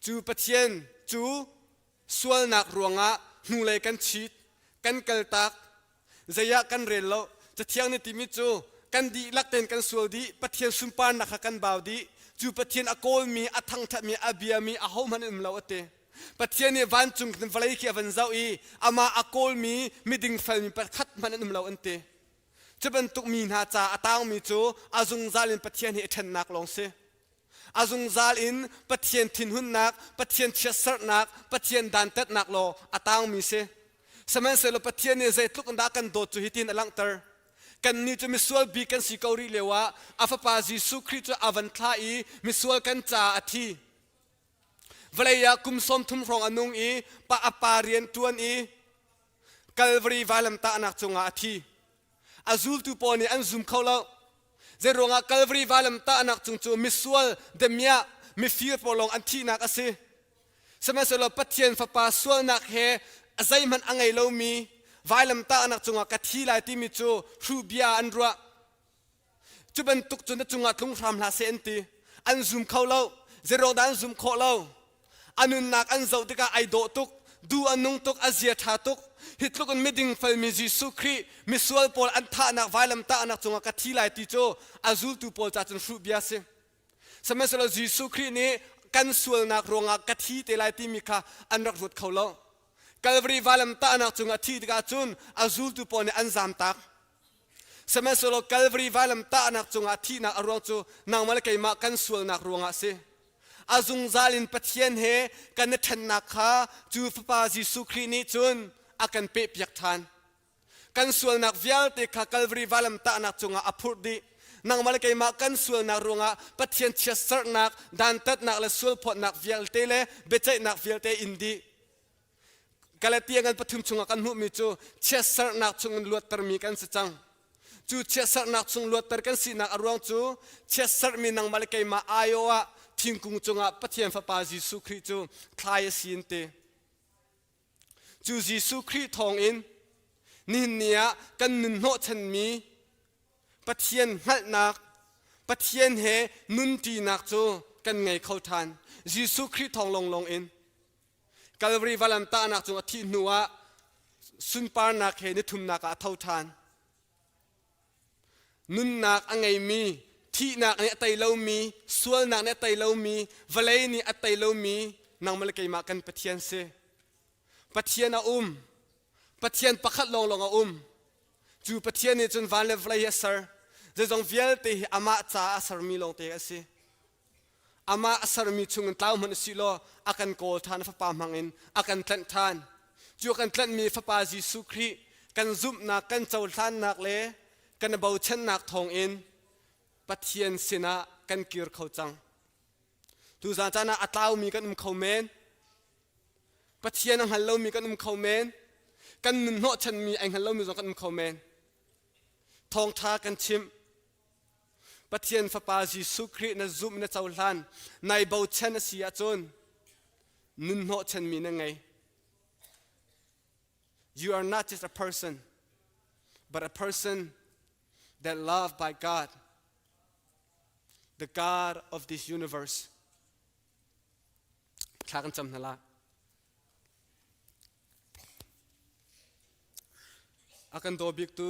Cu Pathian cu sualnak ruangah hnulei kan chit, kan kaltak, zei ah kan rel lo. Cathiang nih timi cu kan dihlak tein kan sual dih, Pathian sunparnak kha kan bau dih. Cu Pathian a kawlmi, a thangṭhatmi, a biami ahohmanh an um lo a ti. Pathian nih vancung khin vawlei khi a van zoh i amah a kawlmi miding felmi pakhat hmanh an um lo an ti. Cu bantuk mi hna ca a taangmi cu a zungzal in Pathian hi i ṭhennak lawng si. A zungzal in Pathian thinhunnak, Pathian chiatserhnak, Pathian dantatnak law a taangmi si. Sihmanhsehlaw Pathian nih zeitluk in dah kan dawt cu hitin a langhter. Kannih cu misual bik kan si ko rih lioah a Fapa Jesuh Khrih cu a van thlah i misual kan caah a thi. Vawlei ah kum 30 hrawng a nung i pa a pa rian ṭuan i Kalvari vailamtahnak cungah a thi. A zultu pawl nih an zum kho lo. Zeiruangah Kalvari vailamtahnak cung cu misual, damiah, mifir pawl lawng an thihnak a si. Sihmanhsehlaw Pathian Fapa sualnak he a zeihmanh a ngei lomi vailamtahnak cungah ka thi lai timi cu hruh bia an ruah. Cu bantuk cu na cungah tlung hram hlah seh an ti. An zum kho lo. Zeiruang dah an zum khawh lo? A nunnak an zoh tikah ai dawh tuk, duh a nung tuk, a zia ṭha tuk. Hi tluk in miding felmi Jesuh Khrih misual pawl an thahnak vailamtahnak cungah ka thi lai ti cu a zultu pawl ca cun hruh bia si. Sihmanhsehlaw Jesuh Khrih nih kan sualnak ruangah ka thi te lai timi kha an rak ruat kho lo. Kalvari vailamtahnak cungah a thih tikah cun a zultu pawl nih an zamtak. Sihmanhsehlaw Kalvari vailamtahnak cungah thihnak a ruang cu nangmah le keimah kan sualnak ruangah a si. A zungzal in Pathian he kan i ṭhennak kha cu Fapa Jesuh Khrih nih cun a kan pehpiak ṭhan. Kan sualnak vialte kha Kalvari vailamtahnak cungah a phurh dih. Nangmah le keimah kan sualnak ruangah Pathian chiatserhnak, dantatnak le sualphawtnak vialte le biaceihnak vialte in dih. Galatia ngan pathum chungah kan hmuhmi cu chiatserhnak chungin luattermi kan si cang. Cu chiatserhnak chung luatter kan sinak a ruang cu chiatserhmi nangmah le keimah aiawh ah thingkung cungah Pathian Fapa Jesuh Khrih cu thlai a si in ti. Cu Jesuh Khrih thawngin nihin ni ah kan nun hnawhchanmi Pathian hngalhnak, Pathian he nunṭinak cu kan ngei kho ṭhan. Jesuh Khrih thawng lawnglawng in. Kalvari valamtahnak cung a thih hnu ah sunparnak he nithumnak ah a tho ṭhan. Nunnak a ngeimi, thihnak nih a tei lomi, sualnak nih a tei lomi, vawlei nih a tei lomi nangmah le keimah kan Pathian si. Pathian a um. Pathian pakhat lawnglawng a um. Cu Pathian nih cun van le vawlei hi a ser. Zeizong vialte hi amah caah a sermi lawngte a si. Amah a sermi chungin tlau hmanh usih law a kan kawl ṭhan, a Fapa hmangin a kan tlanh ṭhan. Cu a kan tlanhmi Fapa Jesuh Khrih kan zumhnak, kan cohlannak le kan i bochannak thawngin Pathian sinah kan kir kho cang. Tuzaan caan ah a tlaumi kan um kho men. Pathian a hngal lomi kan um kho men. Kan nun hnawhchanmi ai hngal lomi zong kan um kho men. Thawngṭha kan chimh. Pathian Fapa Jesuh Khrih na zumh na cohlan nai bochan a si ahcun nun hnawhchanmi na ngei. You are not just a person, but a person that loved by God, the God of this universe. Thla kan cam hna la. A kan daw bik tu.